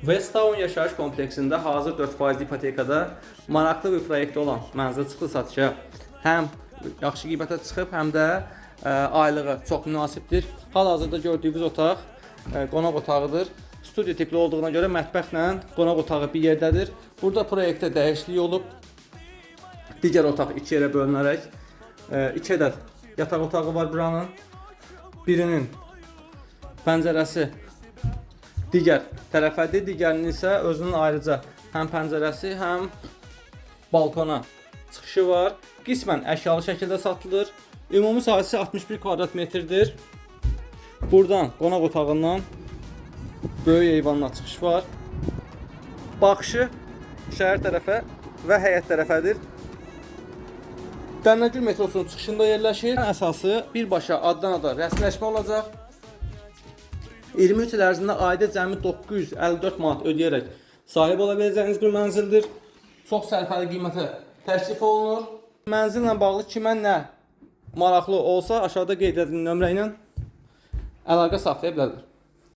West Town yaşayış kompleksində hazır 4% ipotekada maraqlı bir proyektdə olan mənzil çıxdı satışa. Həm yaxşı qiymətə çıxıb, həm də aylığı çox münasibdir. Hal-hazırda gördüyünüz otaq qonaq otağıdır. Studiya tipli olduğuna görə mətbəxlə qonaq otağı bir yerdədir. Burada proyektdə dəyişiklik olub. Digər otaq iki yerə bölünərək iki ədəd yataq otağı var buranın. Birinin pəncərəsi digər tərəfədir, digərinin isə özünün ayrıca həm pəncərəsi, həm balkona çıxışı var. Qismən əşyalı şəkildə satılır. Ümumi sahəsi 61 kvadrat metrdir. Buradan qonaq otağından böyük eyvanına çıxış var. Baxışı şəhər tərəfə və həyət tərəfədir. Dənləcül metrosunun çıxışında yerləşir. Ən əsası birbaşa addan ada rəsmiləşmə olacaq. 23 il ərzində ayda cəmi 954 manat ödəyərək sahib ola biləcəyiniz bir mənzildir. Çox sərfəli qiymətə təklif olunur. Mənzillə bağlı kimə nə maraqlı olsa aşağıda qeyd edilən nömrə ilə əlaqə saxlaya bilərlər.